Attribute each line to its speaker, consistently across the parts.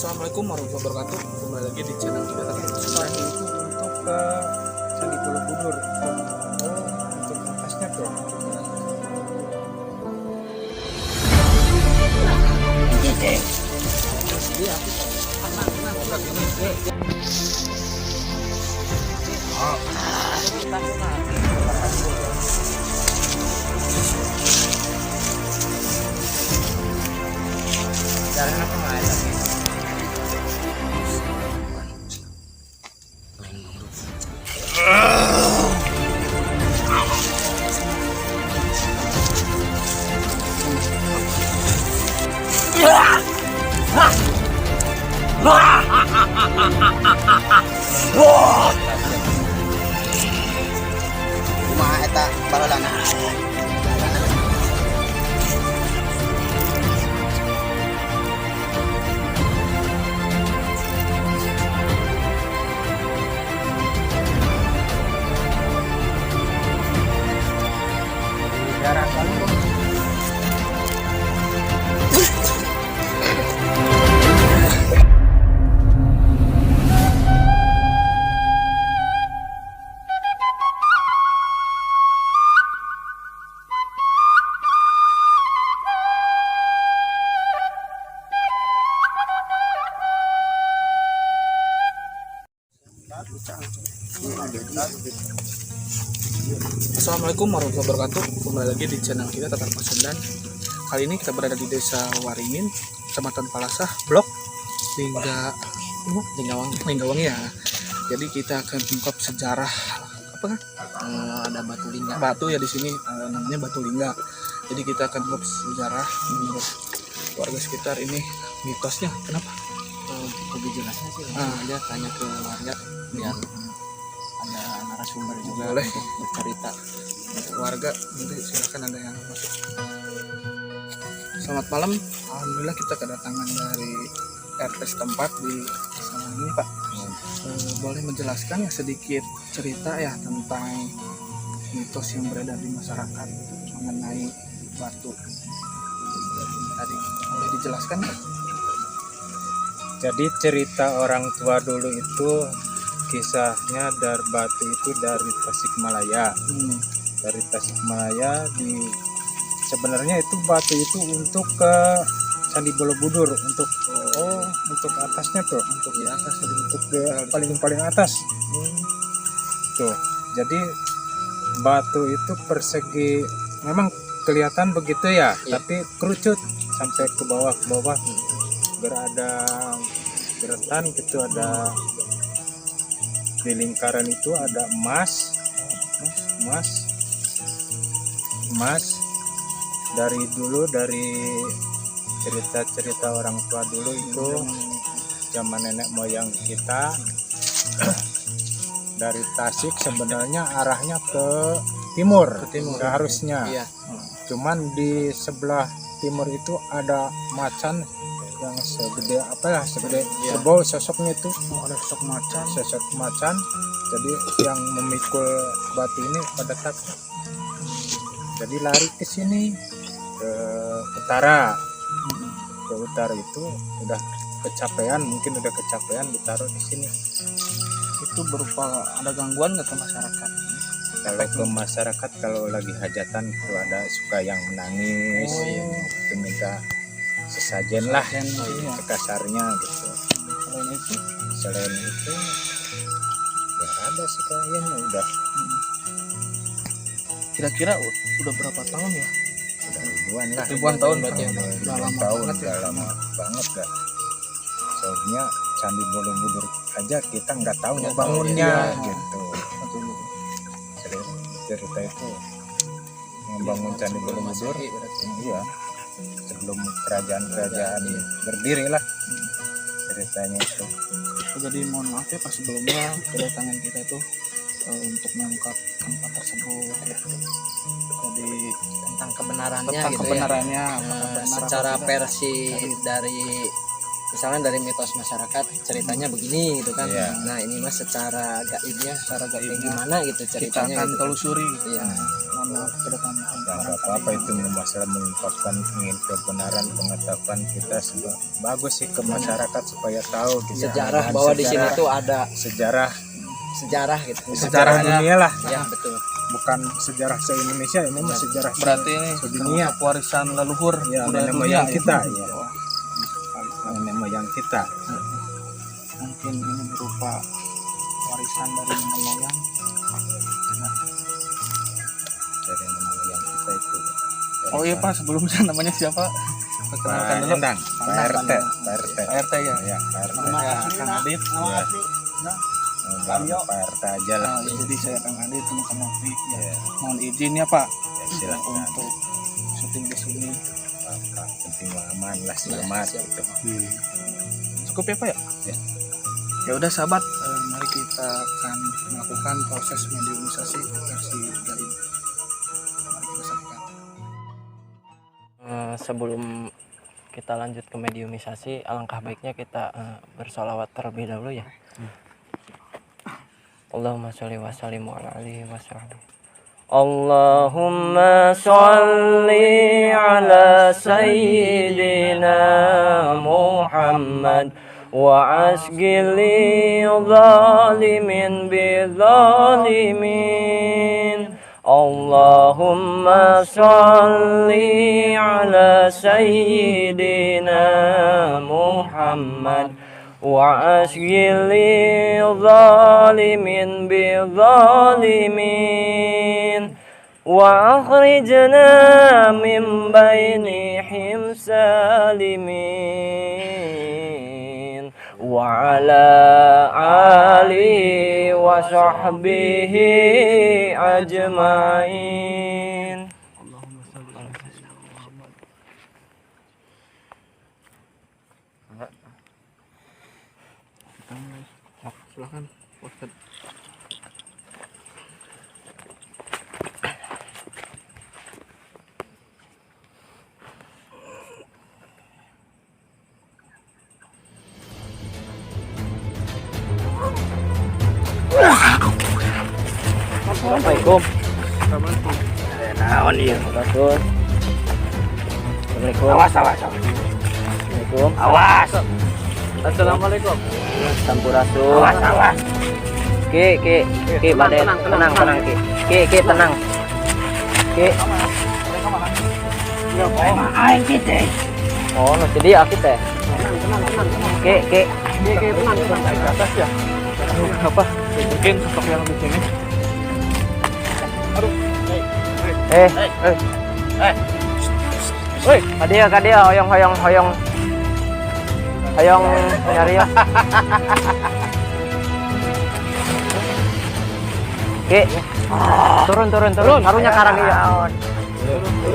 Speaker 1: Assalamualaikum warahmatullahi wabarakatuh. Kembali lagi di channel kita Tata Pasundan.
Speaker 2: Itu untuk ke Candi Borobudur. Oh, untuk atasnya tuh.
Speaker 3: Kumaha eta balolana?
Speaker 2: Darah kamu.
Speaker 1: Assalamualaikum warahmatullahi wabarakatuh. Kembali lagi di channel kita Tata Pasundan. Kali ini kita berada di Desa Waringin, Kecamatan Palasah, Blok Lingga
Speaker 3: Linggawangi.
Speaker 1: Linggawangi ya. Jadi kita akan mengungkap sejarah apa kan?
Speaker 3: Ada batu lingga.
Speaker 1: Batu ya di sini, namanya Batu Lingga. Jadi kita akan mengungkap sejarah menurut warga sekitar ini, mitosnya kenapa?
Speaker 3: Lebih jelasnya sih langsung aja tanya ke warga biar ada narasumber juga
Speaker 1: Boleh.
Speaker 3: untuk bercerita.
Speaker 1: Warga nanti silakan ada yang masuk. Selamat malam. Alhamdulillah kita kedatangan dari RT setempat di sana ini, Pak. Boleh menjelaskan ya sedikit cerita ya tentang mitos yang beredar di masyarakat mengenai batu tadi, boleh dijelaskan, Pak?
Speaker 2: Jadi cerita orang tua dulu itu kisahnya dari batu itu dari Tasikmalaya. Dari Tasikmalaya di sebenarnya itu batu itu untuk ke Candi Borobudur, untuk oh untuk atasnya tuh,
Speaker 1: Untuk di atas tadi.
Speaker 2: Untuk ke paling paling atas. Tuh. Jadi batu itu persegi memang kelihatan begitu ya,
Speaker 3: Iya.
Speaker 2: tapi kerucut sampai ke bawah ke bawah, berada deretan gitu, ada di lingkaran itu ada emas, emas, emas. Dari dulu, dari cerita-cerita orang tua dulu itu zaman nenek moyang kita dari Tasik sebenarnya arahnya ke timur,
Speaker 1: Ke timur.
Speaker 2: seharusnya.
Speaker 3: Iya.
Speaker 2: Cuman di sebelah timur itu ada macan yang segede apa ya, segede
Speaker 3: Iya.
Speaker 2: kerbau sosoknya itu,
Speaker 1: Oh, ada sosok macan.
Speaker 2: sosok macan. Jadi yang memikul batu ini pada takut, jadi lari ke sini, ke utara. Ke utara itu udah kecapean, mungkin udah kecapean, ditaruh di sini.
Speaker 1: Itu berupa ada gangguan nggak ke masyarakat?
Speaker 2: Kalau ke masyarakat, kalau lagi hajatan itu ada suka yang menangis.
Speaker 1: Oh, iya.
Speaker 2: Itu minta sesajen lah,
Speaker 1: Sesajen, iya.
Speaker 2: kekasarnya gitu.
Speaker 1: Selain itu,
Speaker 2: Selain itu nggak ada sih kayaknya, udah.
Speaker 1: Kira-kira udah berapa tahun ya?
Speaker 2: Udah ribuan lah.
Speaker 1: Ribuan tahun berarti ya?
Speaker 2: Udah
Speaker 1: Udah
Speaker 2: ribuan
Speaker 1: lama
Speaker 2: tahun,
Speaker 1: banget ya.
Speaker 2: udah lama banget dah. Soalnya Candi Borobudur aja kita nggak tahu
Speaker 3: Nggak tahu,
Speaker 2: ngebangunnya
Speaker 1: iya.
Speaker 2: gitu. Cerita itu membangun Candi
Speaker 3: Sebelum
Speaker 2: Borobudur,
Speaker 3: Masehi berarti.
Speaker 2: iya, sebelum kerajaan-kerajaan
Speaker 3: Iya.
Speaker 2: berdiri lah ceritanya itu.
Speaker 1: Jadi mohon maaf ya Pak, sebelumnya kedatangan kita itu untuk mengungkap tempat tersebut ya. Jadi
Speaker 3: Tentang kebenarannya
Speaker 1: tentang
Speaker 3: gitu ya.
Speaker 1: kebenarannya, apakah benar
Speaker 3: Secara
Speaker 1: atau tidak.
Speaker 3: versi dari Misalnya dari mitos masyarakat ceritanya begini gitu kan.
Speaker 2: Iya.
Speaker 3: Nah, ini mah secara gaibnya
Speaker 1: Secara
Speaker 3: kayak
Speaker 1: gaibnya
Speaker 3: gimana gitu
Speaker 1: kita
Speaker 3: ceritanya
Speaker 1: akan
Speaker 3: gitu.
Speaker 1: Telusuri.
Speaker 3: Iya.
Speaker 1: Mohon maaf kedatangan
Speaker 2: Nggak apa-apa itu, masalah mengungkapkan ingin kebenaran pengetahuan kita bagus sih ke masyarakat supaya tahu gitu.
Speaker 3: Sejarah
Speaker 2: Dan
Speaker 3: bahwa di sini
Speaker 2: sejarah-
Speaker 3: tuh ada
Speaker 2: sejarah
Speaker 3: sejarah gitu.
Speaker 2: sejarah
Speaker 1: Sejarahnya.
Speaker 2: dunia lah,
Speaker 3: Ya, betul.
Speaker 2: Bukan sejarah se Indonesia, ini mah sejarah
Speaker 1: Berarti ini
Speaker 2: sedunia.
Speaker 1: Termasuk warisan leluhur
Speaker 2: Ya,
Speaker 1: budaya
Speaker 2: nenek
Speaker 1: dunia
Speaker 2: moyang
Speaker 1: ya.
Speaker 2: kita, ya.
Speaker 1: Wah,
Speaker 2: Nenek moyang kita.
Speaker 1: Mungkin ini berupa warisan dari nenek moyang.
Speaker 2: Dari nenek moyang kita itu. Dari
Speaker 1: Oh iya, Pak, sebelumnya namanya siapa? Perkenalkan
Speaker 2: Pak
Speaker 1: dulu.
Speaker 2: Endang, Pak
Speaker 1: Endang,
Speaker 2: RT,
Speaker 1: Pak
Speaker 2: Pak RT.
Speaker 1: Pak RT ya.
Speaker 2: Ya, Pak RT.
Speaker 1: Nama saya Kang Adit.
Speaker 2: Ya. Oh, Pak RT aja lah.
Speaker 1: Nah, ya, jadi saya Kang Adit, ini Kang Novi. Ya.
Speaker 2: Ya,
Speaker 1: Mohon izin ya, Pak,
Speaker 2: ya silakan.
Speaker 1: Untuk syuting di sini.
Speaker 2: Apa, penting aman lah, selamat
Speaker 3: siap.
Speaker 2: Gitu.
Speaker 1: Cukup ya, Pak, ya?
Speaker 2: Ya.
Speaker 1: Ya udah, sahabat, mari kita akan melakukan proses mediumisasi versi gaib. Mari kita saksikan.
Speaker 3: Sebelum kita lanjut ke mediumisasi, alangkah baiknya kita bersolawat terlebih dahulu ya. اللهم صل وسلم على آله وصحبه. اللهم صل على سيدنا محمد وأشغل ظالم بظالمين. اللهم صل على سيدنا محمد وأشغل ظالم بظالمين وأخرجنا من بينهم سالمين وعلى آله وصحبه أجمعين.
Speaker 1: اللهم صل على سيدنا محمد. Kita mulai. Silakan, Ustaz.
Speaker 3: Assalamualaikum.
Speaker 1: Assalamualaikum.
Speaker 3: Naon ieu? Assalamualaikum. Awas, awas, awas. Assalamualaikum. Awas.
Speaker 1: Assalamualaikum.
Speaker 3: Sampurasun. Awas, awas. Ki, ki, ki, bade tenang, tenang, ki. Ki, ki, tenang. Ki.
Speaker 4: Aing kita.
Speaker 3: Oh, nu jadi aki teh. Ki, ki.
Speaker 1: Naik ke atas ya. Aduh, apa? Mungkin sosok yang di sini.
Speaker 3: Eh, eh.
Speaker 1: Eh. Woi,
Speaker 3: Kadia, kadia, hoyong, hoyong, hoyong. Hoyong nyari ya. Ki. Turun, turun, turun. Karunya karang iya.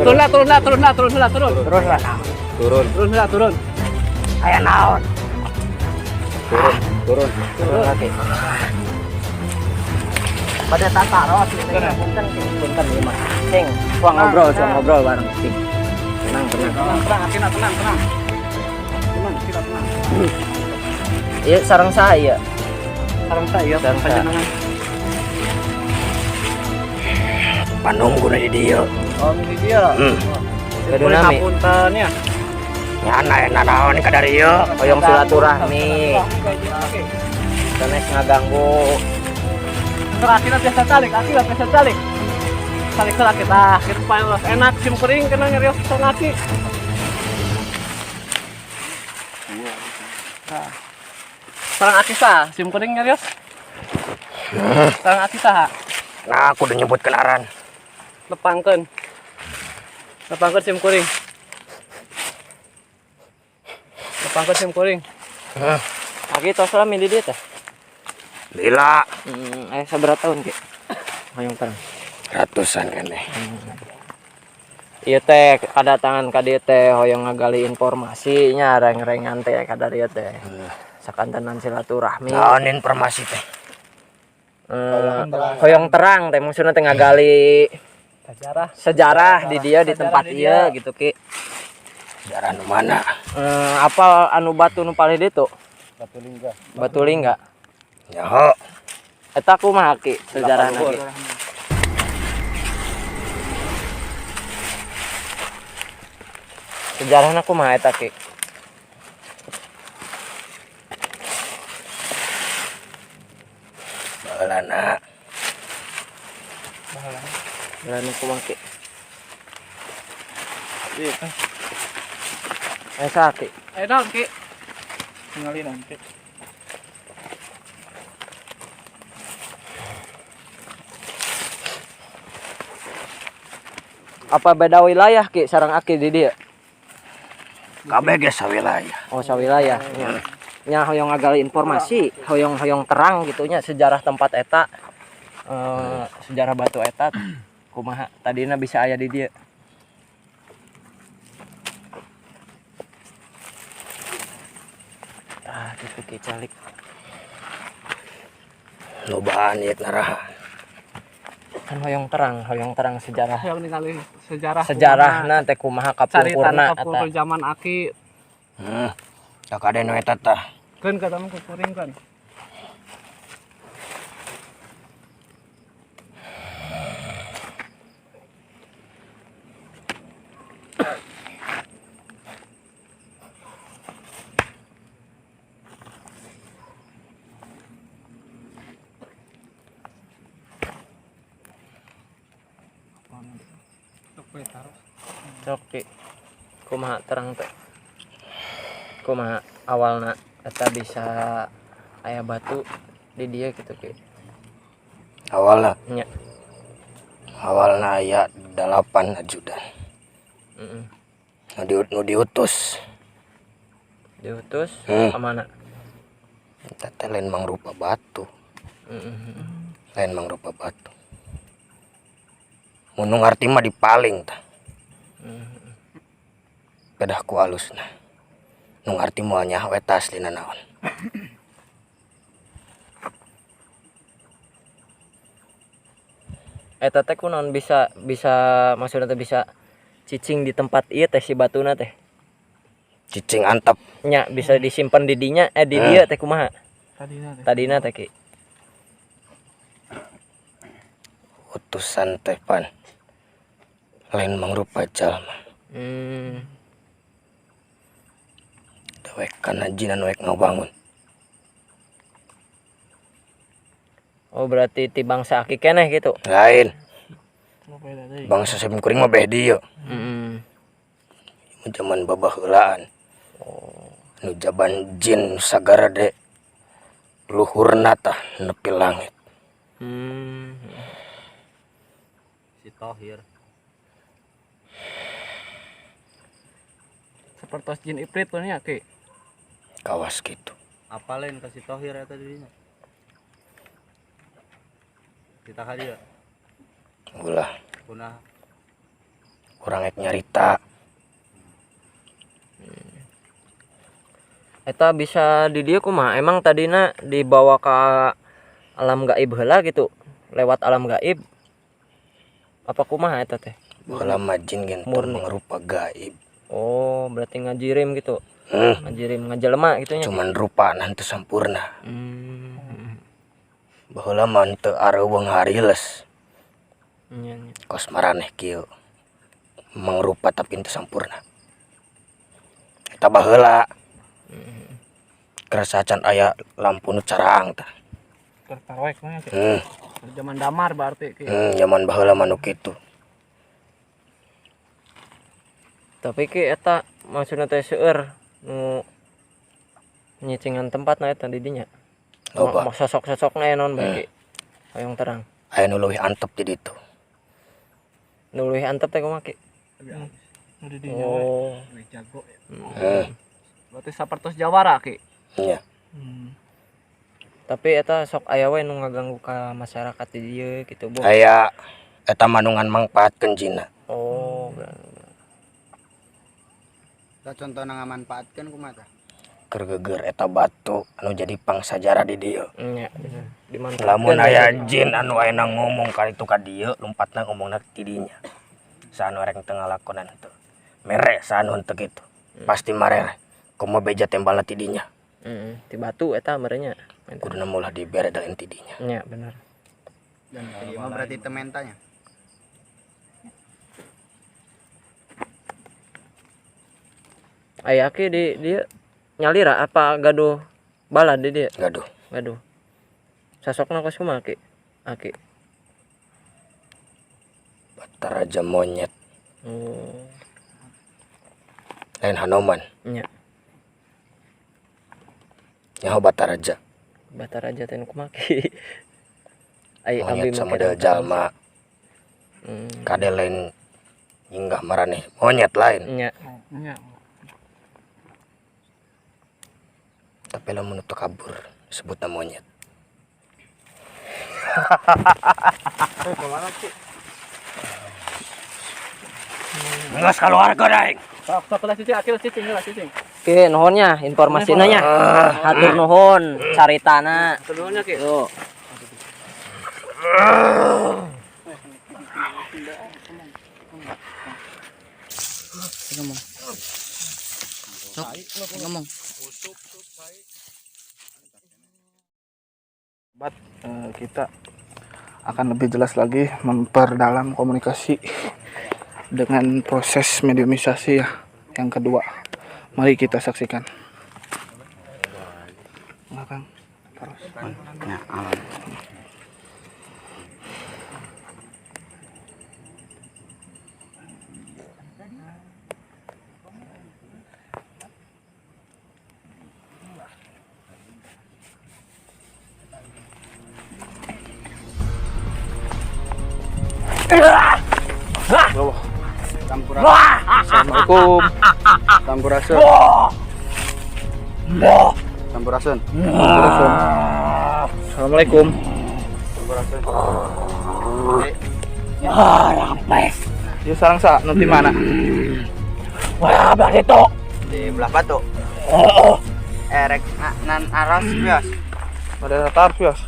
Speaker 1: Turun lah, turun lah, turun lah, turun lah, turun.
Speaker 3: Turun lah.
Speaker 2: Turun,
Speaker 1: Turun lah, turun.
Speaker 4: Aya naon?
Speaker 2: Turun, turun.
Speaker 3: Turun lah, Ki. Pada tata ros, punten, Ki. Punten ieu mah. Sing, suang ngobrol, suang ngobrol bareng, Sing. Tenang, tenang.
Speaker 1: Tenang, tenang, Akina, tenang, tenang. Tenang, kita tenang.
Speaker 3: Iya, sareng saya.
Speaker 1: Sareng saya,
Speaker 3: Sareng saya.
Speaker 1: Panjenengan.
Speaker 4: Panunggu di dieu.
Speaker 1: Oh, ini dia.
Speaker 3: Gaduh nami.
Speaker 1: Punten ya.
Speaker 4: Nya aya naon ka dieu?
Speaker 3: Hoyong silaturahmi. Sanes ngaganggu.
Speaker 1: Akina biasa calik, Akina biasa calik. Calik lah kita, kita paling los enak sim kuring kena nyerios sareng aki. Nah. Sareng aki sah, sim kuring nyerios. Sareng aki sah.
Speaker 4: Nah, aku udah nyebutkeun aran.
Speaker 1: Lepangkeun. Lepangkeun sim kuring. Lepangkeun sim kuring.
Speaker 3: Aki tos lami di dieu teh.
Speaker 4: Lila.
Speaker 3: Sabaraha tahun, Ki? Hoyong terang.
Speaker 4: Ratusan kan deh.
Speaker 3: Ieu teh kedatangan ka dieu teh hoyong ngagali informasinya reng-rengan teh ka dieu teh. Sakantenan silaturahmi.
Speaker 4: Naon informasi teh?
Speaker 3: Hoyong terang teh maksudna teh ngagali
Speaker 1: Sejarah.
Speaker 3: Sejarah di dia di
Speaker 1: Sejarah
Speaker 3: tempat
Speaker 1: di
Speaker 3: ieu
Speaker 1: dia.
Speaker 3: Gitu, Ki.
Speaker 4: Sejarah nu mana?
Speaker 3: Eh, apa anu batu nu paling ditu?
Speaker 2: Batu Lingga.
Speaker 3: Batu Lingga.
Speaker 4: Nyaho.
Speaker 3: Eta kumaha, Ki, sejarahna, Ki? Sejarahna kumaha eta, Ki?
Speaker 4: Baheulana.
Speaker 3: Sejarahna kumaha, Ki? Eh, saha, Ki?
Speaker 1: Eh, naon, Ki? Ningali naon, Ki?
Speaker 3: Apa beda wilayah, Ki, sareng Aki di dieu?
Speaker 4: Kabeh ge sawilayah.
Speaker 3: Oh, sawilayah. Nya. Nya hoyong ngagali informasi, hoyong hoyong terang gitu nya sejarah tempat eta. Eh, sejarah batu eta kumaha tadina bisa aya di dieu. Ah, gitu, Ki, calik.
Speaker 4: Lobaan ieu naraha.
Speaker 3: Kan hoyong terang sejarah.
Speaker 1: Yang ningali sejarah.
Speaker 3: Sejarahna teh kumaha
Speaker 1: Caritana
Speaker 3: kapungkurna
Speaker 1: kapungkur
Speaker 3: eta.
Speaker 1: Zaman Aki.
Speaker 4: Tak ada nu eta tah.
Speaker 1: Keun kata mah kuring kan.
Speaker 3: Sok, Ki. Kumaha terang teh? Kumaha awalna eta bisa aya batu di dieu gitu, Ki?
Speaker 4: Awalna
Speaker 3: Nya.
Speaker 4: Awalna aya dalapan ajudan. Nu diutus.
Speaker 3: Diutus
Speaker 4: Hmm.
Speaker 3: ke mana?
Speaker 4: Eta teh lain mangrupa batu. Lain mangrupa batu. Mun nu ngarti mah dipaling tah. Pedah ku alusna. Nu ngarti moal nyaho eta aslina naon.
Speaker 3: Eta teh kunaon bisa bisa maksudna teh bisa cicing di tempat ieu teh si batuna teh?
Speaker 4: Cicing antep.
Speaker 3: Nya, bisa disimpan di dinya, eh, di dieu teh kumaha?
Speaker 1: Tadina teh.
Speaker 3: Tadina teh, Ki.
Speaker 4: Utusan teh pan lain mangrupa jalma. Dewek kana jin anu rek ngabangun.
Speaker 3: Oh, berarti ti bangsa Aki keneh gitu.
Speaker 4: Lain.
Speaker 1: Oh, beda deui.
Speaker 4: Bangsa sim kuring mah beh dieu. Ieu zaman babaheulaan. Nu jaban jin sagarade luhurna tah nepi langit.
Speaker 5: Si Tohir.
Speaker 1: Seperti jin ifrit tuh nya, Ki.
Speaker 4: Kawas gitu.
Speaker 5: Apa lain kasih Tohir eta dirinya? Kita ka dieu.
Speaker 4: Ulah.
Speaker 5: Punah.
Speaker 4: Urang rek nyarita.
Speaker 3: Eta bisa di dieu kumaha? Emang tadina dibawa ke alam gaib heula gitu? Lewat alam gaib? Apa kumaha eta teh?
Speaker 4: Baheula mah jin ge teu
Speaker 3: Murni.
Speaker 4: mangrupa gaib.
Speaker 3: Oh, berarti ngajirim gitu. Ngajirim ngajelema gitu nya.
Speaker 4: Cuman rupa teu sampurna. Baheula mah teu areuweung hariles.
Speaker 3: Nya, nya.
Speaker 4: Kos maraneh kieu. Mangrupa tapi teu sampurna. Eta baheula. Kerasa can aya lampu nu caraang tah.
Speaker 1: Keur taroek mah nya, Ki. Zaman damar berarti, Ki.
Speaker 4: Zaman baheula mah nu kitu.
Speaker 3: Tapi, Ki, eta maksudna teh seueur nu nyicingan tempat na eta di dinya.
Speaker 4: Loba.
Speaker 3: Sosok-sosokna aya naon bae, Ki? Hoyong terang.
Speaker 4: Aya nu leuwih antep di ditu.
Speaker 3: Nu leuwih antep teh kumaha, Ki?
Speaker 1: Nu di dinya we.
Speaker 3: Oh.
Speaker 1: Leuwih jago ya. Berarti sapertos jawara, Ki.
Speaker 4: Nya.
Speaker 3: Tapi eta sok aya we nu ngaganggu ka masyarakat di dieu gitu, Bu.
Speaker 4: Aya eta mah nu ngan mangpaatkeun jinna.
Speaker 3: Oh,
Speaker 5: Tah, contohna ngamanfaatkeun kumaha tah?
Speaker 4: Keur geger eta batu anu jadi pangsajarah di dieu.
Speaker 3: Nya, bener. Dimanfaatkeun.
Speaker 4: Lamun aya jin anu ayeuna ngomong ka itu ka dieu, lompatna ngomongna ti dinya. Saha nu rek teu ngalakonan teu. Mere saha nu henteu kitu. Pasti marer. Komo beja tembal ti dinya.
Speaker 3: Heeh, ti batu eta merenya.
Speaker 4: Kuduna molah dibere dalam ti dinya.
Speaker 3: Nya bener.
Speaker 5: Dan ieu mah berarti tementanya.
Speaker 3: Aya Ki di dieu nyalira apa gaduh balad di dieu?
Speaker 4: Gaduh.
Speaker 3: Gaduh. Sasokna kos kumaha Ki? Aki.
Speaker 4: Batara Raja monyet.
Speaker 3: Oh.
Speaker 4: Lain Hanoman.
Speaker 3: Nya.
Speaker 4: Nyaho Batara Raja.
Speaker 3: Batara Raja teh nu kumaha Ki? Ai
Speaker 4: Monyet
Speaker 3: abdi
Speaker 4: sama
Speaker 3: mah
Speaker 4: model jalma. Kade lain nyinggah maraneh. Monyet lain.
Speaker 3: Nya.
Speaker 1: Nya.
Speaker 4: Tapi lamun teu kabur disebutna monyet.
Speaker 1: Kemana Ki?
Speaker 4: Geus kaluarkeun aing.
Speaker 1: Sok sok lah cicing, akil cicing lah cicing.
Speaker 3: Ki nuhun nya informasina nya. Hatur nuhun caritana.
Speaker 1: Hatur nuhun nya Ki.
Speaker 3: Tuh.
Speaker 1: Ngomong. Sok ngomong. Sobat, kita akan lebih jelas lagi memperdalam komunikasi dengan proses mediumisasi ya yang kedua. Mari kita saksikan. Enggak, Kang. Terus.
Speaker 5: Ya, alam.
Speaker 1: Assalamualaikum.
Speaker 5: Sampurasun. Sampurasun.
Speaker 1: Sampurasun. Assalamualaikum.
Speaker 5: Sampurasun.
Speaker 4: Rampes.
Speaker 1: Ieu sareng sa nu ti mana?
Speaker 4: Wah, belah ditu.
Speaker 5: Di belah batu. Erek nan aras bias.
Speaker 1: Pada tatar bias.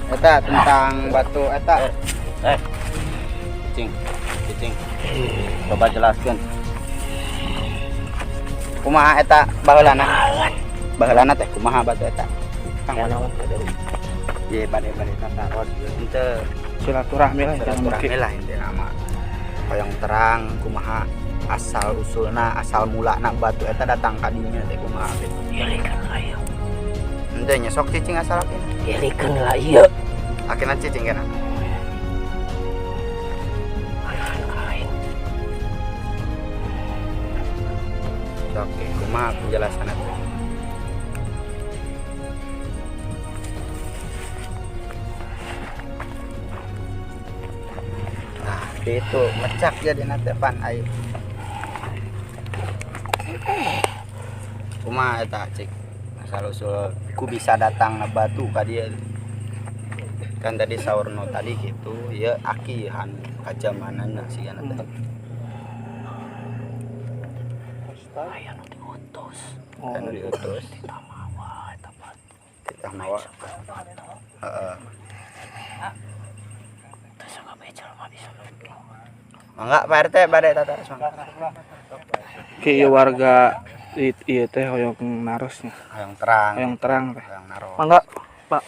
Speaker 5: Eta tentang batu eta. Cicing, cicing. Coba jelaskan. Kumaha eta baheulana? Baheulana teh kumaha batu eta? Kang
Speaker 3: naon?
Speaker 5: Ye bade-bade tataros henteu
Speaker 1: silaturahmi lah
Speaker 5: silaturahmi lah intina mah. Hoyong terang kumaha asal usulna, asal mulana batu eta datang ka dinya teh kumaha gitu.
Speaker 4: Ilikeun lah ieu.
Speaker 5: Henteu nya sok cicing asal akina.
Speaker 4: Ilikeun lah ieu.
Speaker 5: Akina cicing kena. Oke, kumaha penjelasan eta? Nah, itu mecak jadi nanti pan ayo. Kumaha eta cik? Asal usul ku bisa datang batu ka dieu. Kan tadi saurno tadi gitu, ya aki han kajamanana sih teh.
Speaker 4: Aya nu diutus.
Speaker 1: Oh,
Speaker 5: Anu diutus.
Speaker 4: Titah mawa eta batu.
Speaker 5: Titah mawa. Heeh.
Speaker 4: Teu sakabeh jelema bisa nutu.
Speaker 5: Mangga Pak RT bade tataros mangga.
Speaker 1: Ki ieu warga ieu teh hoyong narosnya.
Speaker 5: Hoyong terang.
Speaker 1: Hoyong terang teh.
Speaker 5: Hoyong naros.
Speaker 1: Mangga, Pak.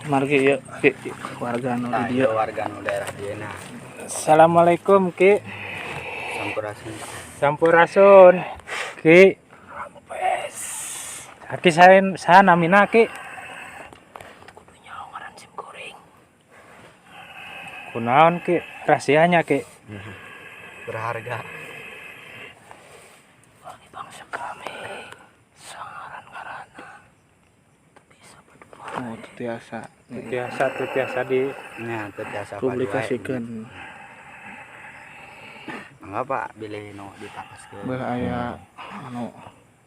Speaker 1: Margi ieu Ki warga nu
Speaker 5: Nah,
Speaker 1: di dieu.
Speaker 5: ieu warga nu daerah dieu nah.
Speaker 2: Assalamualaikum Ki.
Speaker 5: Sampurasun.
Speaker 2: Sampurasun. Ki. Aki saen saha namina Ki?
Speaker 4: Kudu nyaho ngaran sim kuring.
Speaker 2: Kunaon Ki? Rahasianya Ki.
Speaker 5: Berharga.
Speaker 4: Bagi bangsa kami sangaran-ngaranna teu bisa berdua.
Speaker 1: Oh, teu tiasa.
Speaker 2: Teu tiasa di
Speaker 5: Nya teu tiasa
Speaker 1: Publikasikeun.
Speaker 5: Mangga Pak bilih nu ditakaskeun.
Speaker 1: Beuh aya anu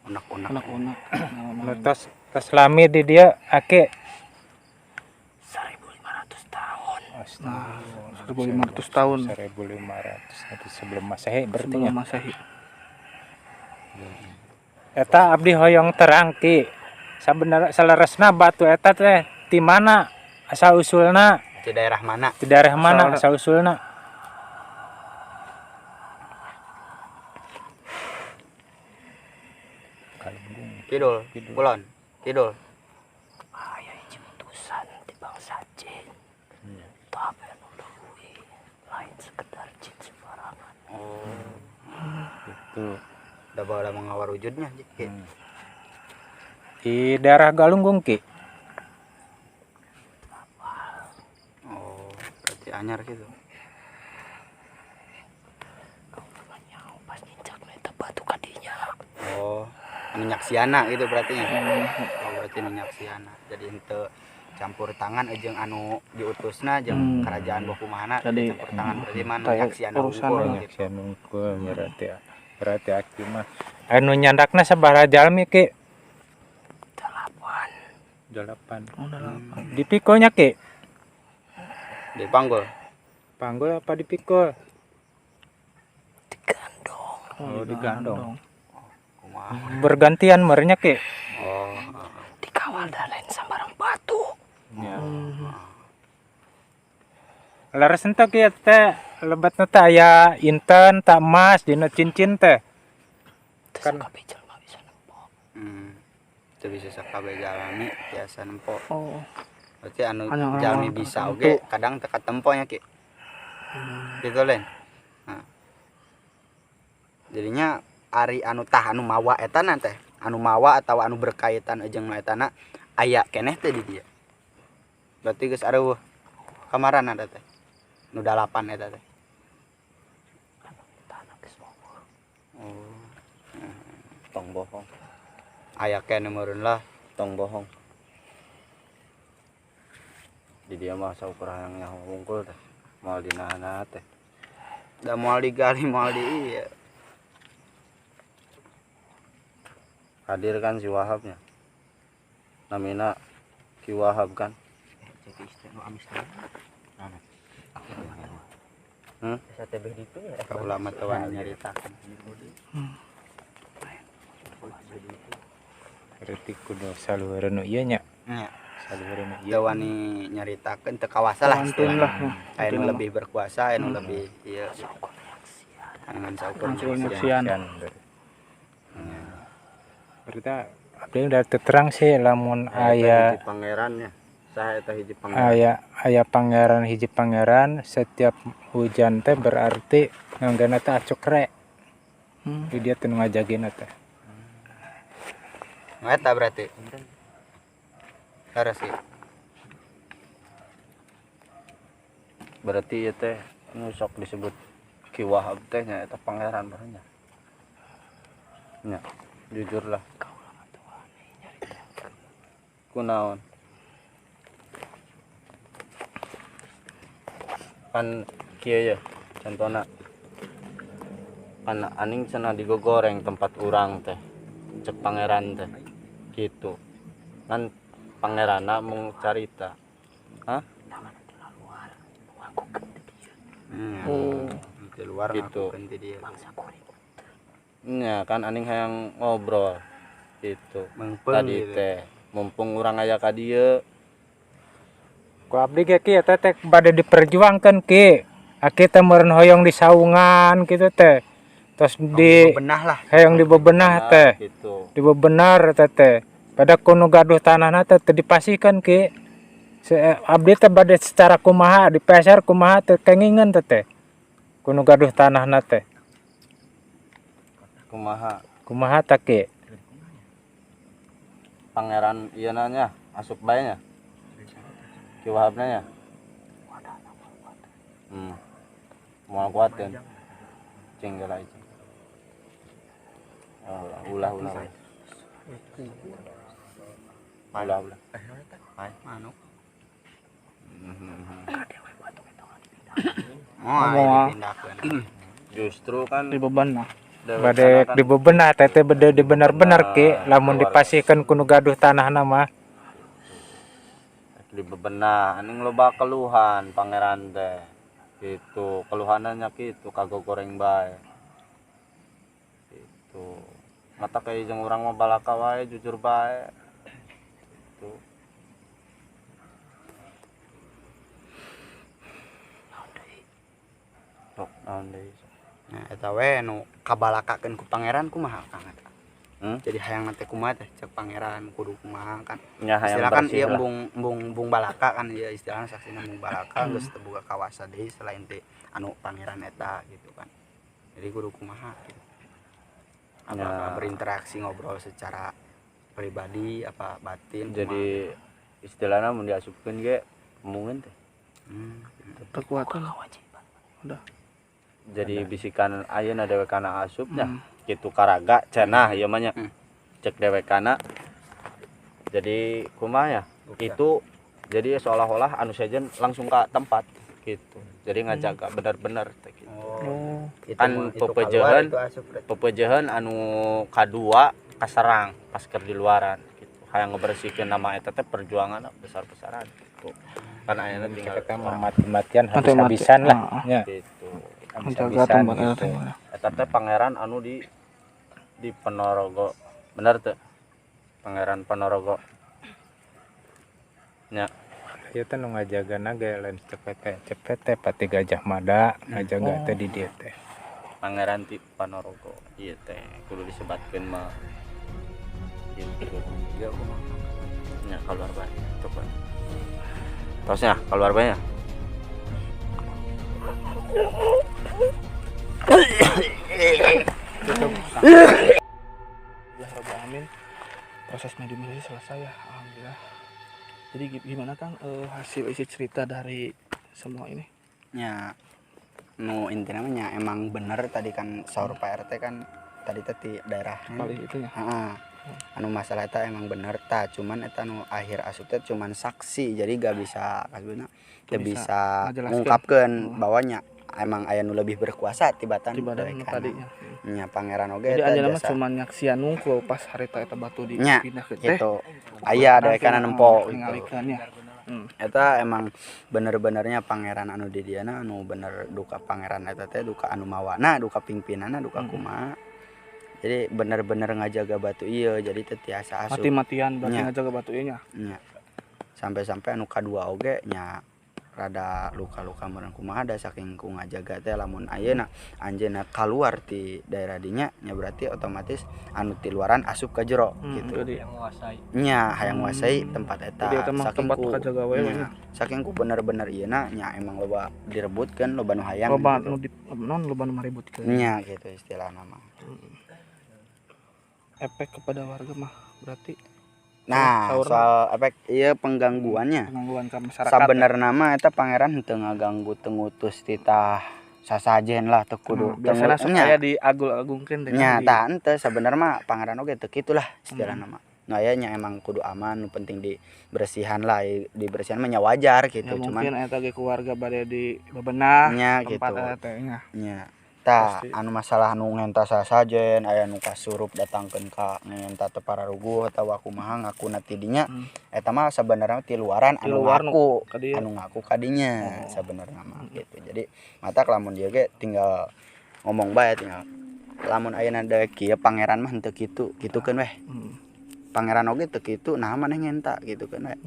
Speaker 5: Unek-unek.
Speaker 1: unek-unek.
Speaker 2: nu tos tos lami di dieu Aki.
Speaker 4: 1500 tahun.
Speaker 1: Nah, 1500 tahun
Speaker 2: 1500 nanti sebelum Masehi berarti
Speaker 1: sebelum
Speaker 2: nya.
Speaker 1: Masehi.
Speaker 2: Eta abdi hoyong terang Ki. Sabenerna saleresna batu eta teh ti mana Asal usulna
Speaker 5: Di daerah mana?
Speaker 2: Di daerah mana asal usulna?
Speaker 5: Kidul, kulon, kidul.
Speaker 3: Aya hiji utusan ti bangsa jin. Tapi anu leuwih lain sekedar jin sembarangan.
Speaker 5: Oh,
Speaker 2: Gitu.
Speaker 5: udah bawa mengawal wujudnya Ki.
Speaker 2: Di daerah Galunggung, Ki.
Speaker 5: Oh, berarti anyar gitu.
Speaker 3: Nyaho pas nincak eta batu kadinya.
Speaker 5: Oh, anu nyaksiana gitu berarti nya. Oh, berarti anu nyaksiana. Jadi henteu campur tangan jeung anu diutusna jeung kerajaan boh kumahana
Speaker 1: Jadi,
Speaker 5: campur tangan berarti mah anu
Speaker 1: kayak
Speaker 5: nyaksiana
Speaker 1: urusan
Speaker 5: wungkul
Speaker 1: lah.
Speaker 5: gitu.
Speaker 2: Nyaksian unggul berarti ya. Berarti aki mah anu nyandakna sabaraha jalmi, Ki?
Speaker 3: 8.
Speaker 2: 8.
Speaker 1: Oh, 8.
Speaker 2: Dipikulnya, Ki?
Speaker 5: Dipanggul.
Speaker 2: Panggul apa dipikul?
Speaker 3: Digandong.
Speaker 2: Oh, digandong.
Speaker 5: Kumaha?
Speaker 2: Bergantian merenya, Ki.
Speaker 5: Oh,
Speaker 3: Dikawal dan lain sambarang batu.
Speaker 2: Ya. Leres henteu, Ki, teh lebatna teh aya inten tak emas dina cincin teh.
Speaker 3: Teu
Speaker 2: Kan-
Speaker 3: sakabeh jelema bisa nempo.
Speaker 5: Itu bisa sakabeh jalmi biasa nempo.
Speaker 1: Oh.
Speaker 5: Berarti anu
Speaker 1: Hanya orang-orang
Speaker 5: jalmi bisa
Speaker 1: tertentu.
Speaker 5: oge kadang teka temponya Ki. Gitu Len. Nah. Jadinya ari anu tah anu mawa etana teh, anu mawa atau anu berkaitan jeung nu etana aya keneh teh di dieu. Berarti geus areuweuh kamarana eta teh. Nu 8 eta teh.
Speaker 3: Tanah geus euweuh.
Speaker 5: Oh,
Speaker 6: Tong bohong,
Speaker 5: aya keneh meureun lah.
Speaker 6: tong bohong. Di dia mah saukur hayang nyaho wungkul teh. Moal dinahan teh.
Speaker 5: Da moal digali moal di ieu.
Speaker 6: Hadir kan si Wahabnya. Namina Ki Wahab kan. Hmm?
Speaker 5: Kaula mah teu wani nyaritakeun.
Speaker 2: Berarti kudu saluhur nu ieu nya.
Speaker 5: Nya,
Speaker 2: Saluhur nu ieu.
Speaker 5: teu wani nyaritakeun teu kawasa lah
Speaker 1: Pantun
Speaker 5: istilahna.
Speaker 1: lah.
Speaker 5: Aya nu lebih berkuasa, aya nu lebih ieu gitu. Ngan saukur
Speaker 1: Saukur
Speaker 5: nyaksian.
Speaker 1: nyaksian.
Speaker 2: Berarti abdi udah terang sih lamun aya
Speaker 6: Hiji pangerannya. Saha eta hiji pangeran?
Speaker 2: aya aya pangeran hiji pangeran setiap hujan teh berarti nganggana teh acuk re. Di dia teh nu ngajagina teh.
Speaker 5: Nu eta berarti. Leres sih.
Speaker 6: Berarti ieu teh nu sok disebut Ki Wahab teh nya eta pangeran barunya. Nya, jujur lah. Kunaon? Kan kieu ya contohna kan aning cenah digogoreng tempat urang teh cek pangeran teh gitu kan pangeranna mung carita. Hah?
Speaker 5: Oh. Di luar
Speaker 6: Gitu.
Speaker 5: ngakukeun ti dieu.
Speaker 6: Nya kan aning hayang ngobrol gitu
Speaker 5: Mengpeung
Speaker 6: tadi
Speaker 5: gitu.
Speaker 6: teh mumpung urang aya ka dieu.
Speaker 2: Ku abdi ge, Ki, eta teh bade diperjuangkeun, Ki. Aki teh meureun hoyong di saungan gitu teh. Terus di
Speaker 5: Bebenah lah.
Speaker 2: hoyong dibebenah teh.
Speaker 6: Gitu.
Speaker 2: Dibebenar teh teh. Pada kuno gaduh tanahna teh teu dipasihkeun, Ki. Abdi teh bade secara kumaha dipeser kumaha teh kengingan teh teh. Kuno gaduh tanahna teh.
Speaker 6: Kumaha?
Speaker 2: Kumaha tah, Ki?
Speaker 6: Pangeran ieu nya asup bae nya Ki Wahabna nya. Moal kuateun cing geura cing. Oh, ulah ulah ulah ulah ulah.
Speaker 5: Manuk.
Speaker 1: Moal.
Speaker 5: Moal dipindahkeun.
Speaker 6: Justru kan
Speaker 1: Dibeban lah.
Speaker 6: dewek
Speaker 2: Bade
Speaker 6: sana kan
Speaker 2: dibebenah teh teh bade dibener-bener, Ki, lamun
Speaker 6: keluarga.
Speaker 2: dipasihkeun kuno gaduh tanahna mah.
Speaker 6: Dibebenah aning loba keluhan pangeran teh gitu keluhannya gitu kagogoreng bae gitu mata kayak jeung urang mah balaka wae jujur bae gitu. Sok naon deui?
Speaker 5: Nah, eta we nu kabalakakeun ku pangeran kumaha, Kang, eta?
Speaker 6: Hmm?
Speaker 5: Jadi hayang teh kumaha teh, cek pangeran kudu kumaha kan?
Speaker 6: Nya hayang
Speaker 5: Istilah kan
Speaker 6: bersih
Speaker 5: ieu
Speaker 6: lah.
Speaker 5: Embung embung embung balaka kan ieu, istilahna saksina embung balaka, geus teu boga kawasa deui selain teh anu pangeran eta gitu kan. Jadi kudu kumaha gitu. Apakah
Speaker 6: Ya.
Speaker 5: berinteraksi ngobrol secara pribadi apa batin?
Speaker 6: Jadi istilahnya mun diasupkeun ge embungeun teh.
Speaker 1: Kekuatan.
Speaker 6: Jadi bisikan ayeuna dewekana asupnya gitu karaga cenah ieu mah nya. Cek dewekana jadi kumaha ya? Itu jadi seolah-olah anu sejen langsung ke tempat gitu. Jadi ngajaga benar-benar teh gitu.
Speaker 5: Oh,
Speaker 1: Oh.
Speaker 5: itu
Speaker 6: Kan
Speaker 5: mah- itu
Speaker 6: pepejehan.
Speaker 5: keluar, itu asup berarti.
Speaker 6: Pepejehan anu kadua kaserang pas keur di luaran gitu. Hayang ngebersihkeun nama eta teh, perjuangan besar-besaran gitu. Karena ayeuna tinggal
Speaker 2: Kita mah mati-matian, habis-habisan lah nya.
Speaker 6: Gitu.
Speaker 1: Menjaga
Speaker 2: Habis-habisan
Speaker 1: tempat
Speaker 2: gitu.
Speaker 1: eta teh.
Speaker 6: Eta teh pangeran anu di Ponorogo. Bener tuh? Pangeran Ponorogo. Nya.
Speaker 2: Ieu teh nu ngajagana ge lain cepete, cepete Pati Gajah Mada ngajaga teh di dieu teh.
Speaker 6: Pangeran ti Ponorogo. Ieu teh kudu disebatkeun mah. Gitu.
Speaker 5: Ya, kumaha?
Speaker 6: Nya keluar bae. Tuh bae. Tosnya keluar bae ya.
Speaker 1: Alhamdulillah rabbil alamin. Proses mediumisasi selesai ya, alhamdulillah. Jadi gimana, Kang, hasil isi cerita dari semua ini?
Speaker 5: Nya nu intinya mah nya emang bener tadi kan saur Pak RT kan tadi teh di daerah.
Speaker 1: Kali itu ya.
Speaker 5: Heeh. Anu masalah eta emang bener ta, cuman eta nu akhir asup teh cuman saksi, jadi gak bisa kasbuna teu
Speaker 1: Bisa
Speaker 5: bisa
Speaker 1: ngajelaskeun.
Speaker 5: ngungkapkeun bahwa nya emang aya nu lebih berkuasa tibatan
Speaker 1: Tibatan nu
Speaker 5: dewekana.
Speaker 1: tadinya.
Speaker 5: Nya pangeran oge
Speaker 1: Jadi
Speaker 5: eta
Speaker 1: anjeunna mah
Speaker 5: jasa
Speaker 1: cuma nyaksian nungkul pas harita eta batu
Speaker 5: Nya,
Speaker 1: dipindah ke teh.
Speaker 5: gitu aya dewekana nempo gitu.
Speaker 1: Ningalikeun ya.
Speaker 5: Eta emang bener-benernya pangeran anu di diana anu bener duka pangeran eta teh, duka anu mawana, duka pimpinanna, duka kumaha, jadi bener-bener ngajaga batu ieu, jadi teu tiasa asup.
Speaker 1: Mati-matian berarti
Speaker 5: Nya.
Speaker 1: ngajaga batu ieu nya.
Speaker 5: Nya. Sampai-sampai anu kadua oge nya rada luka-luka meureun kumaha da saking ku ngajaga teh. Lamun ayeuna anjeunna keluar ti daerah dinya nya, berarti otomatis anu ti luaran asup ka jero gitu.
Speaker 1: Jadi
Speaker 3: Yang menguasai.
Speaker 5: Nya hayang nguasai tempat eta.
Speaker 1: Jadi eta mah
Speaker 5: Saking
Speaker 1: tempat
Speaker 5: ku
Speaker 1: kajaga we
Speaker 5: nya,
Speaker 1: nya.
Speaker 5: Saking ku bener-bener ieu nya emang loba direbutkeun, loba nu hayang
Speaker 1: Loba
Speaker 5: gitu.
Speaker 1: nu di non loba nu maributkeun.
Speaker 5: Nya gitu istilahna mah.
Speaker 1: Efek kepada warga mah berarti
Speaker 5: Nah,
Speaker 1: saurna.
Speaker 5: soal efek ieu penggangguannya,
Speaker 1: penggangguan ke masyarakat.
Speaker 5: Sabenerna mah eta pangeran henteu ngaganggu, teu ngutus titah sasajen lah, teu kudu.
Speaker 1: Biasanya
Speaker 5: teu
Speaker 1: sok
Speaker 5: nya.
Speaker 1: aya diagul-agungkeun dengan
Speaker 5: Nya tah henteu, sabenerna mah pangeran oge teu kitu lah istilahna mah. Nah aya nya emang kudu aman, nu penting dibersihan lah, dibersihan mah nya wajar
Speaker 1: Ya,
Speaker 5: gitu, cuman
Speaker 1: mungkin eta ge keluarga bade di bebenah
Speaker 5: nya
Speaker 1: tempat
Speaker 5: gitu.
Speaker 1: eta teh nya.
Speaker 5: Nya. Tah
Speaker 1: Pasti.
Speaker 5: anu masalah anu ngenta sasajen, aya nu kasurup datangkeun ka ngenta teu pararuguh atawa kumaha ngakuna ti dinya, eta mah sabenerna ti luaran
Speaker 1: Ti
Speaker 5: anu
Speaker 1: luar nu
Speaker 5: ngaku
Speaker 1: ka dieu.
Speaker 5: Anu ngaku ka dinya sabenerna mah gitu. Jadi matak lamun dieu ge tinggal ngomong bae, tinggal lamun ayeuna deui kieu pangeran mah henteu kitu, kitukeun weh. Pangeran oge teu kitu, nah maneh ngenta gitu kan we.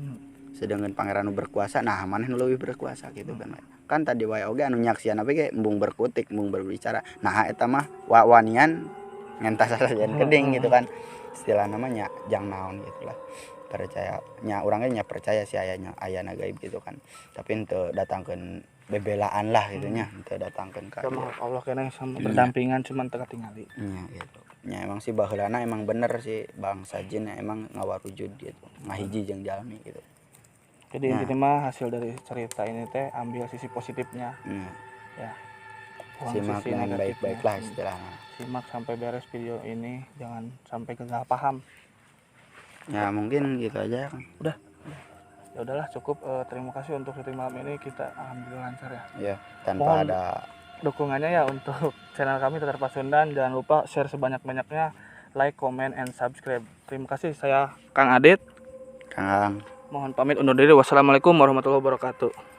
Speaker 5: Sedangkan pangeran nu berkuasa, nah maneh nu leuwih berkuasa gitu kan we. Kan tadi wae oge anu nyaksian apa ge embung berkutik, embung berbicara, nah eta mah wanian ngenta sasajen keding gitu kan istilah namanya, jang naon gitulah. Percaya nya urang ge nya percaya sih ayahnya ayana gaib gitu kan, tapi henteu datangkeun bebelaan lah gitu nya, henteu datangkeun ka
Speaker 1: Sama Allah kena sama berdampingan, cuman teu katingali.
Speaker 5: Nya gitu nya, emang sih baheulana emang bener sih bangsa jin emang ngawarujud gitu, ngahiji jeung jalmi gitu.
Speaker 1: Jadi
Speaker 5: Nah.
Speaker 1: intinya mah hasil dari cerita ini teh ambil sisi positifnya
Speaker 5: Nya.
Speaker 1: ya. Buang
Speaker 5: Simak
Speaker 1: sisi
Speaker 5: dengan
Speaker 1: negatifnya.
Speaker 5: baik-baik lah istilahnya.
Speaker 1: Simak sampai beres video ini, jangan sampai gagal paham.
Speaker 5: Ya mungkin gitu aja kan.
Speaker 1: Ya udahlah cukup. Terima kasih untuk syuting malam ini, kita alhamdulillah lancar ya.
Speaker 5: Ya tanpa
Speaker 1: Mohon
Speaker 5: ada
Speaker 1: dukungannya ya untuk channel kami Tatar Pasundan. Jangan lupa share sebanyak-banyaknya, like, comment, and subscribe. Terima kasih, saya Kang Adit.
Speaker 5: Kang.
Speaker 1: Mohon pamit undur diri. Wassalamualaikum warahmatullahi wabarakatuh.